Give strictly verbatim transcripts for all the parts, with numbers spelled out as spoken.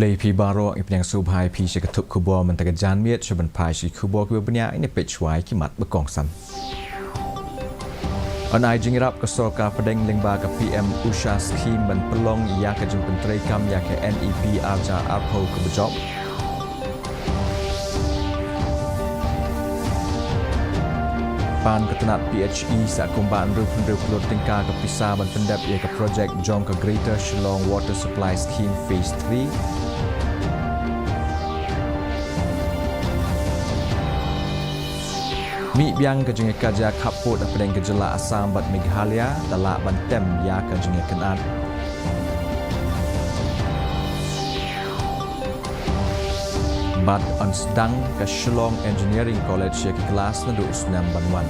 Khublei phi baroh, ngi pdiang sngewbha ïa phi sha ka thup khubor mynta ka janmiet, sha ban phai sha ki khubor kiba bniah, ngin ïa peit shuwa ïa ki mat ba kongsan. Yn ai jingïarap ka sorkar pdeng lyngba ka P M Usha Scheme ban pynlong ïa ka jingpyntreikam ïa ka N E P ar hajar arphew kaba jop. Pan ka tnat P H E, sah kumba hynriew phew hynriew klur tyngka ka pisa ban pyndep ïa ka projek jong ka Greater Shillong Water Supply Scheme Phase three. Mih biang ka jingïakajia khappud hapdeng ka jylla Assam bad Meghalaya, da lah ban tem ïa ka jingïakynad. Bad yn sdang ka Shillong Engineering College ïa ki klas naduh u snem ban wan.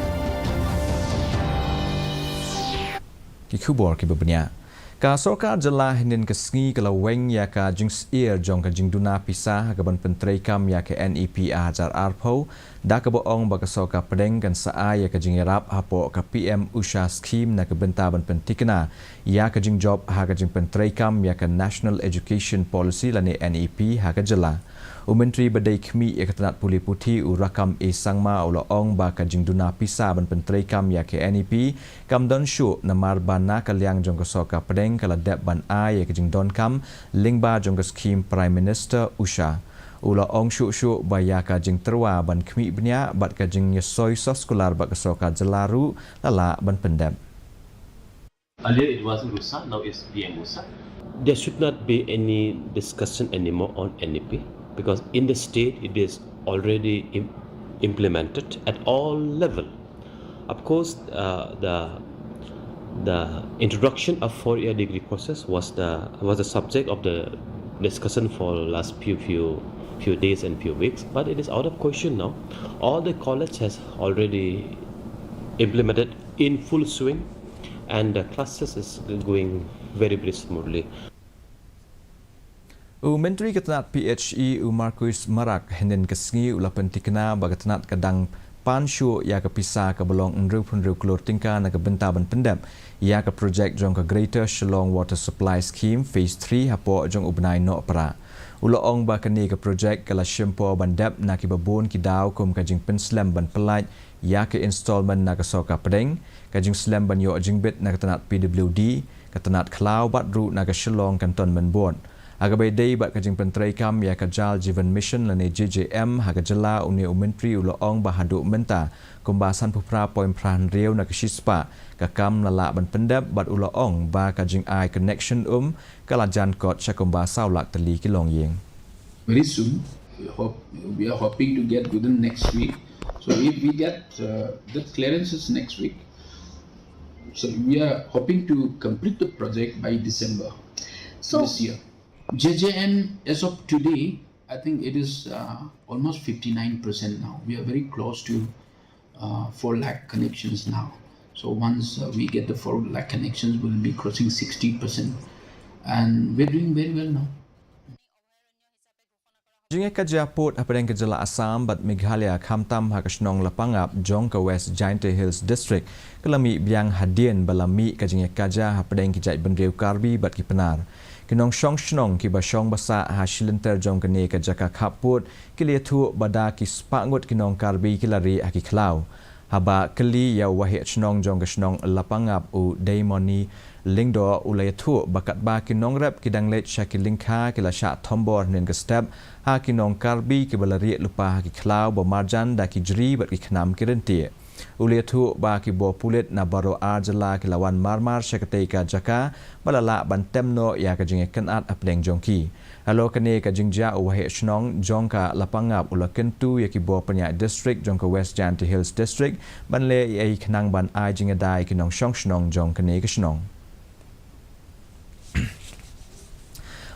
Ki khubor kiba bniah. Ka sorkar jylla hynnin ka sngi ka la weng ïa ka jingsyier jong ka jingduna pisa ha kaban pyntreikam ïa ka N E P ar hajar arphew, da kaba ong ba ka sorkar pdeng kan sa ai ïa ka jingïarap hapoh ka P M Usha Scheme na ka bynta ban pynthikna ïa ka jingjop ha ka jingpyntreikam ïa ka National Education Policy lane N E P ha ka jylla. U Myntri ba dei khmih ïa ka tnat pule puthi, u Rakkam A Sangma, u la ong ba ka jingduna pisa ban pyntreikam ïa ka N E P kam don shuh, namar ba na ka liang jong ka sorkar pdeng ka la dep ban ai ïa ka jingdonkam lyngba jong ka skhim Prime Minister Usha. U la ong shuh shuh ba ïa ka jingtyrwa ban khmih bniah bad ka jingïasoi soskular bad ka sorkar jylla ruh la lah ban pyndep. Earlier it was Usha, now it's P M Usha. There should not be any discussion anymore on N E P because in the state it is already im- implemented at all level. Of course, uh, the the introduction of four-year degree courses was the was the subject of the discussion for last few few few days and few weeks. But it is out of question now. All the college has already implemented in full swing, and the classes is going very very smoothly. U Myntri ka tnat P H E, u Marcuise Marak, hynnin ka sngi u la pynthikna ba ka tnat ka dang pan shuh ïa ka pisa kaba long hynriew phew hynriew klur tyngka na ka bynta ban pyndep ïa ka projek jong ka Greater Shillong Water Supply Scheme Phase three hapoh jong u bnai Nohprah. U la ong ba kane ka projek ka la shim por ban dep na kiba bun ki daw, kum ka jingpynslem ban pyllait ïa ka installment na ka sorkar pdeng, ka jingslem ban ïoh jingbit na ka tnat P W D, ka tnat khlaw bad ruh na ka Shillong Cantonment Board. Ha kaba ïadei bad ka jingpyntreikam ïa ka Jal Jeevan Mission lane J J M ha ka jylla, une u Myntri u la ong ba haduh mynta kumba sanphew phra point phra hynriew na ka shispah ka kam la lah ban pyndep, bad u la ong ba ka jingai connection um ka la jan kot sha kumba saw lak tylli ki longïing. Very soon, we hope, we are hoping to get within next week. So if we get, uh, the clearances next week, so we are hoping to complete the project by December So this year. J J M, as of today, I think it is, uh, almost fifty-nine percent now. We are very close to, uh, four lakh connections now. So once, uh, we get the four lakh connections, we'll be crossing sixty percent. And we're doing very well now. Jingïakajia pud hapdeng ka jylla Assam bad Meghalaya, khamtam ha ka shnong Lapangap jong ka West Jaintia Hills District, ka la mih biang hadien ba la mih ka jingïakajia hapdeng ki jaitbynriew Karbi bad ki Pnar. Ki nongshong shnong kiba shong basa ha shilynter jong kane ka jaka khappud ki la ïathuh ba da ki spah ngut ki nong Karbi ki la rieh ha ki khlaw. Haba kylli ïa u waheh shnong jong ka shnong Lapangap, u Daimoni Lyngdoh, u la ïathuh ba katba ki nongrep ki dang leit sha ki lyngkha, ki la shah thombor hynnin ka step ha ki nong Karbi kiba la rieh lypa ha ki khlaw ba marjan da ki jri bad ki khnam ki ryntih. U la ïathuh ba ki bor pulit na baroh ar jylla ki la wan marmar sha katei ka jaka ba la lah ban tem noh ïa ka jingïakynad hapdeng jong ki. Halor kane ka jingjia, u waheh shnong jong ka Lapangap u la kyntu ïa ki bor pynïaid district jong ka West Jaintia Hills District ban leh ei ei khnang ban ai jingïada ïa ki nongshong shnong jong kane ka shnong.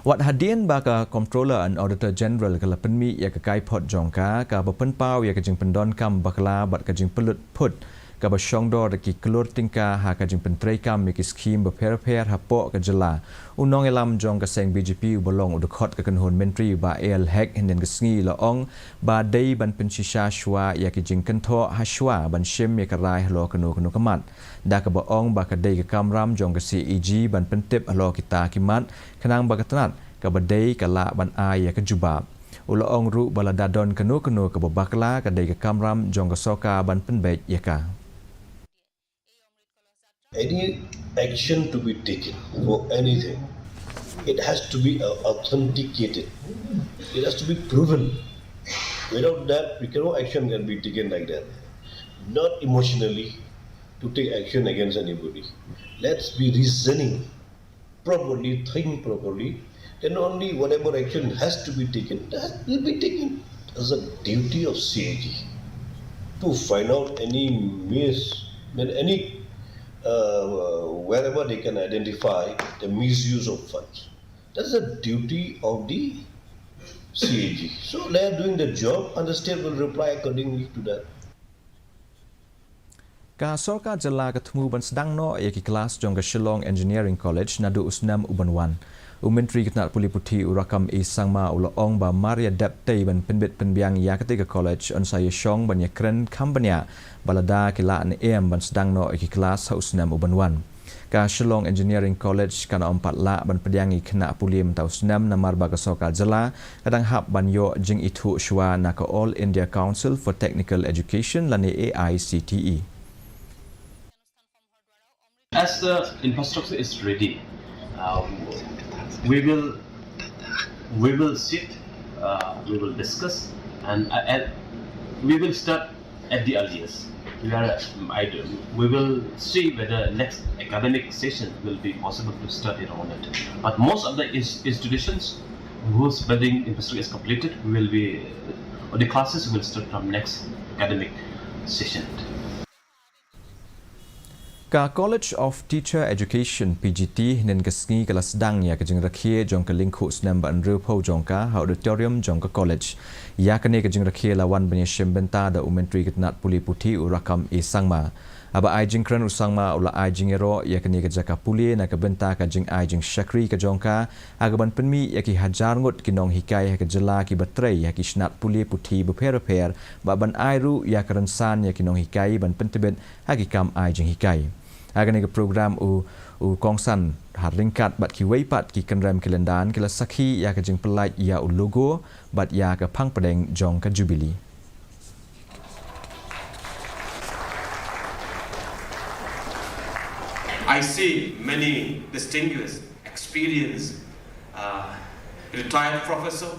Wat hadien ba ka Comptroller and Auditor General ka la pynmih ïa ka kaiphod jong ka, kaba pynpaw ïa ka jingpyndonkam bakla bad ka jingpynlut phut kaba shongdor da ki klur tyngka ha ka jingpyntreikam ïa ki skhim bapher bapher hapoh ka jylla, u nongïalam jong ka seng B J P uba long u dkhot ka kynhun myntri, Bah A L Hek, hynnin ka sngi u la ong ba dei ban pynshisha shuwa ïa ki jingkynthoh ha shuwa ban shim ïa ka rai halor kano kano ka mat, da kaba ong ba ka dei ka kamram jong ka C A G ban pyntip halor kita ki mat, khnang ba ka tnat kaba dei ka lah ban ai ïa ka jubab. U la ong ruh ba lada don kano kano kaba bakla ka dei ka kamram jong ka sorkar ban pynbeit ïa ka. Any action to be taken for anything, it has to be uh, authenticated. It has to be proven. Without that, we cannot action can be taken like that. Not emotionally to take action against anybody. Let's be reasoning properly, think properly, then only whatever action has to be taken, that will be taken as a duty of C A G to find out any mis, then any uh, wherever they can identify the misuse of funds. That's the duty of the C A G. So they are doing the job, and the state will reply accordingly to that. Ka sorkar jylla ka thmu ban sdang noh ïa ki klas jong ka Shillong Engineering College naduh u snem u ban wan. U Myntri ka tnat pule puthi u Rakkam A Sangma u la ong ba mar ïa dep tei ban pynbit pynbiang ïa katei ka college yn sa ïa shong ban ïa kren kham bniah ba lada ki lah ne em ban sdang noh ïa ki klas ha u snem u ban wan. Ka Shillong Engineering College kan ym pat lah ban pdiang ïa ki khynnah pule mynta u snem namar ba ka sorkar jylla ka dang hap ban ïoh jingithuh shuwa na ka All India Council for Technical Education lane A I C T E. As the infrastructure is ready, uh, we will we will sit, uh, we will discuss, and, uh, and we will start at the earliest. We are, um, I, we will see whether next academic session will be possible to start it or not. But most of the ins- institutions whose building infrastructure is completed will be, or the classes will start from next academic session. Ka College of Teacher Education, P G T, hynnin ka sngi ka la sdang ïa ka jingrakhe jong ka lyngkhuh snem ba hynriewphew jong ka ha auditorium jong ka college. Ïa kane ka jingrakhe la wan ban ïa shim bynta da u Myntri ka tnat pule puthi u Rakkam A Sangma. Haba ai jingkren u Sangma u la ai jingïaroh ïa kane ka jaka pule na ka bynta ka jingai jingshakri ka jong ka, ha kaban pynmih ïa ki hajar ngut ki nonghikai ha ka jylla kiba trei ha ki shnat pule puthi bapher bapher, bad ban ai ruh ïa ka rynsan ïa ki nonghikai ban pyntbit ha ki kam ai jinghikai. Ha kane ka program u, u kongsan ha ryngkat bad kiwei pat ki kynrem ki lyndan ki la sakhi ïa ka jingpyllait ïa u logo bad ïa ka phang pdeng jong ka Jubilee. I see many distinguished, experienced, uh, retired professor,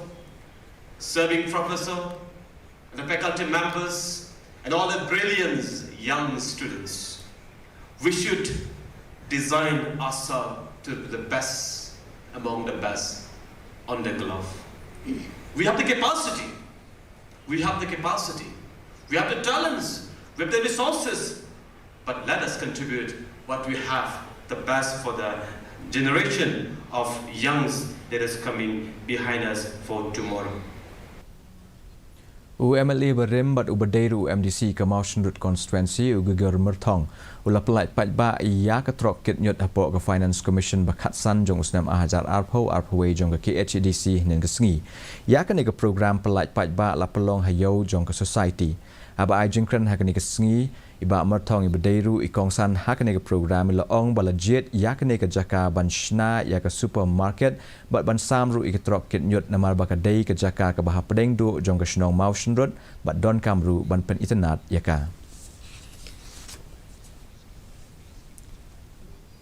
serving professor, the faculty members, and all the brilliant young students. We should design ourselves to be the best among the best on the globe. We have the capacity. We have the capacity. We have the talents. We have the resources. But let us contribute what we have, the best for the generation of youngs that is coming behind us for tomorrow. U M L A barim bad uba dei ruh u M D C ka Mawshynrut constituency, u Giggor Myrthong, u la pyllait paidbah ïa ka trok kit ñiut hapoh ka Finance Commission ba khatsan jong u snem ar hajar arphew arphew wei jong ka K H A D C hynnin ka sngi. Ïa kane ka program pyllait paidbah la pynlong ha ïew jong ka society. Haba ai jingkren ha kane ka sngi, i Bah Myrthong iba dei ruh i kongsan ha kane ka program i la ong ba la jied ïa kane ka jaka ban shna ïa ka supermarket bad ban sam ruh ïa ka trok kit ñiut namar ba ka dei ka jaka kaba hapdeng duh jong ka shnong Mawshynrut bad donkam ruh ban pynitynnad ïa ka.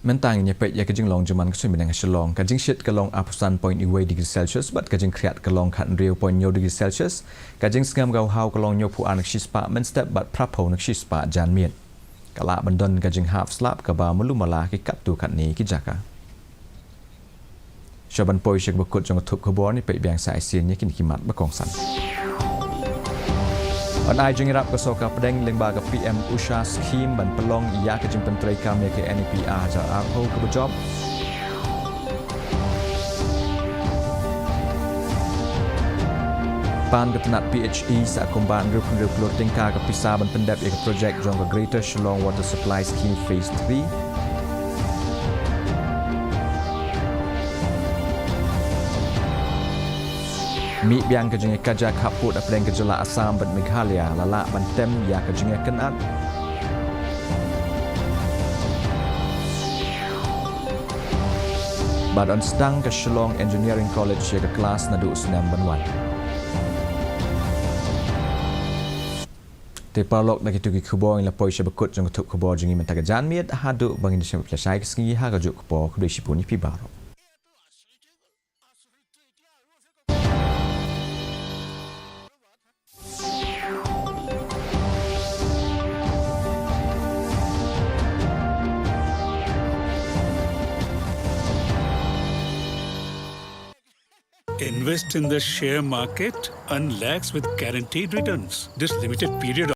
Mynta ngin ïa peit ïa ka jinglong jingman ka suiñ bneng ha Shillong. Ka jingshit ka long arphew san point wei degree Celsius bad ka jingkhriat ka long khathynriew point hynñiew degree Celsius. Ka jingsngem ka haw ka long hynñiewphew ar na ka shispah mynstep bad phraphew na ka shispah janmiet. Ka lah ban don ka jinghap slap kaba malu mala ha ki katto katne ki jaka. Sha ban poi sha kaba kut jong ka thup khubor, ngin peit biang sa shisien ïa kine ki mat ba kongsan. Yn ai jingïarap ka sorkar pdeng lyngba ka P M Usha Scheme ban pynlong ïa ka jingpyntreikam ïa ka N E P ar hajar arphew kaba jop. Pan ka tnat P H E sah kumba hynriewphew hynriew klur tyngka ka pisa ban pyndep ïa ka projek jong ka Greater Shillong Water Supply Scheme Phase three. Mih biang ka jingïakajia khappud hapdeng ka jylla Assam bad Meghalaya, la lah ban tem ïa ka jingïakynad. Bad yn sdang ka Shillong Engineering College ïa ka klas naduh u snem ban wan. Te paralok, da kitu ki khubor ngi la poi sha bakut jong ka thup khubor jong ngi mynta ka janmiet, haduh ba ngin ïa shem phi shai ka sngi ha ka juh ka por, khublei shibun ïa phi baroh. Invest in the share market and lakhs with guaranteed returns. This limited period